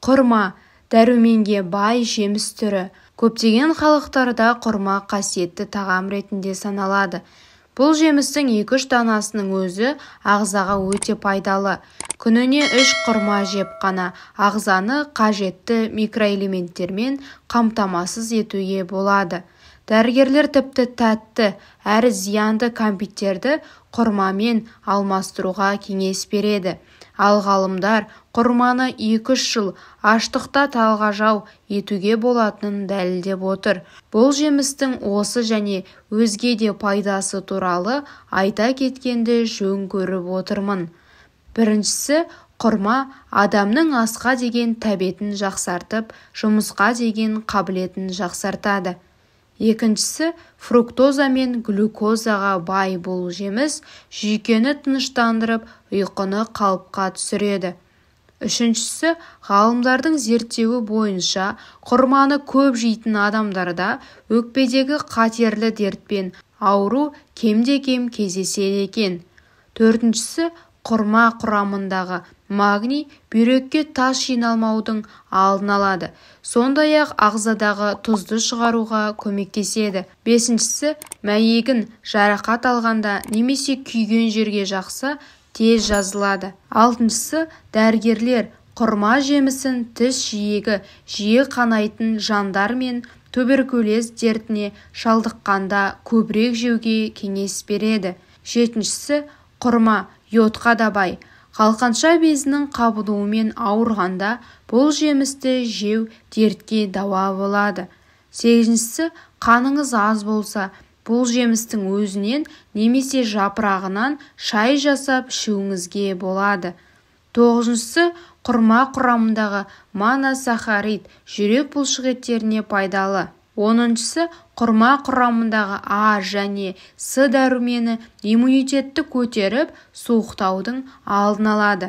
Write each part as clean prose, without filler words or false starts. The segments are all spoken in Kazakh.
Құрма – дәруменге бай жеміс түрі. Көптеген халықтарда құрма қасиетті тағам ретінде саналады. Бұл жемістің 2-3 данасының өзі ағзаға өте пайдалы. Күніне 3 құрма жеп қана ағзаны қажетті микроэлементтермен қамтамасыз етуге болады. Дәрігерлер тіпті тәтті әрі зиянды кәмпиттерді құрмамен алмастыруға кеңес береді. Ал ғалымдар құрманы 2-3 жыл аштықта талғажау етуге болатынын дәлелдеп отыр. Бұл жемістің осы және өзге де пайдасы туралы айта кеткенді жөн көріп отырмын. Біріншісі, құрма адамның асқа деген тәбетін жақсартып, жұмысқа деген қабілетін жақсартады. Екіншісі, фруктоза мен глюкозаға бай бұл жеміс жүйкені тыныштандырып, ұйқыны қалыпқа түсіреді. Үшіншісі, ғалымдардың зерттеуі бойынша құрманы көп жейтін адамдарда өкпедегі қатерлі дертпен ауру кемде-кем кездеседі екен. Төртіншісі, құрма құрамындағы магний бүйрекке тас жиналмаудың алдын алады. Сондай-ақ ағзадағы тұзды шығаруға көмектеседі. Бесіншісі, мәйегін жарақат алғанда немесе күйген жерге жақса, тез жазылады. Алтыншысы, дәрігерлер құрма жемісін тіс жиегі жиі қанайтын жандар мен туберкулез дертіне шалдыққанда көбірек жеуге кеңес береді. Жетіншісі, құрма йодқа да бай. Қалқанша безінің қабынуымен ауырғанда бұл жемісті жеу дертке дауа болады. Сегізіншісі, қаныңыз аз болса, бұл жемістің өзінен немесе жапырағынан шай жасап ішуіңізге болады. Тоғызыншысы, құрма құрамындағы моносахарид жүрек бұлшықеттеріне пайдалы. Оныншысы, құрма құрамындағы А және С дәрумені иммунитетті көтеріп, суықтаудың алдын алады.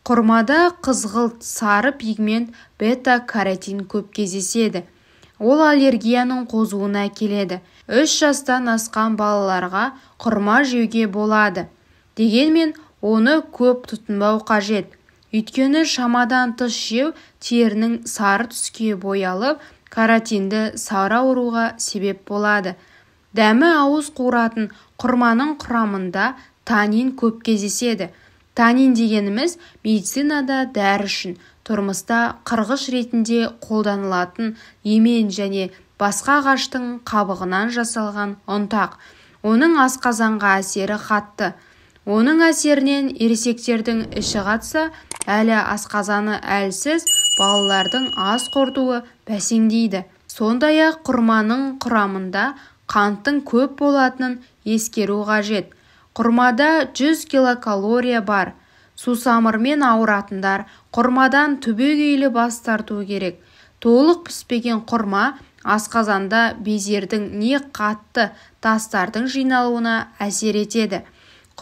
Құрмада қызғылт сары пигмент бета-каротин көп кездеседі. Ол аллергияның қозуына әкеледі. 3 жастан асқан балаларға құрма жеуге болады. Дегенмен оны көп тұтынбау қажет. Өйткені шамадан тыс жеу терінің сары түске боялып, каротинді сары ауруға себеп болады. Дәмі ауыз қуыратын құрманың құрамында танин көп кездеседі. Танин дегеніміз медицинада дәрі үшін, тұрмыста қырғыш ретінде қолданылатын емен және басқа ағаштың қабығынан жасалған ұнтақ. Оның асқазанға әсері қатты. Оның әсерінен ересектердің іші қатса, әлі асқазаны әлсіз балалардың ас қорытуы бәсеңдейді. Сондай-ақ құрманың құрамында қанттың көп болатынын ескеру қажет. Құрмада 100 килокалория бар. Сусамырмен ауыратындар құрмадан түбегейлі бас тарту керек. Толық піспеген құрма асқазанда безердің не қатты тастардың жиналуына әсер етеді.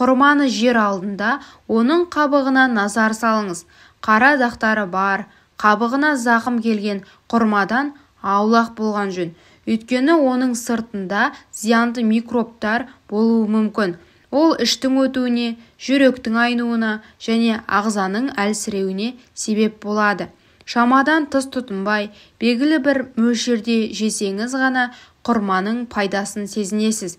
Құрманы жер алдында оның қабығына назар салыңыз. Қара дақтары бар, қабығына зақым келген құрмадан аулақ болған жөн. Өйткені оның сыртында зиянды микробтар болуы мүмкін. Ол іштің өтуіне, жүректің айнуына және ағзаның әлсіреуіне себеп болады. Шамадан тыс тұтынбай, белгілі бір мөлшерде жесеңіз ғана құрманың пайдасын сезінесіз.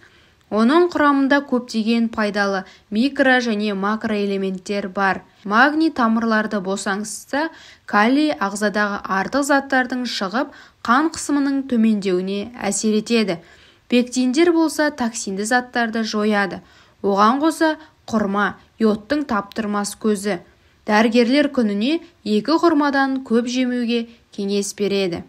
Оның құрамында көптеген пайдалы микро және макроэлементтер бар. Магний тамырларды босаңсытса, калий ағзадағы артық заттардың шығып, қан қысымының төмендеуіне әсер етеді. Пектиндер болса токсинді заттарды жояды. Оған қоса құрма йодтың таптырмас көзі. Дәрігерлер күніне 2 құрмадан көп жемеуге кеңес береді.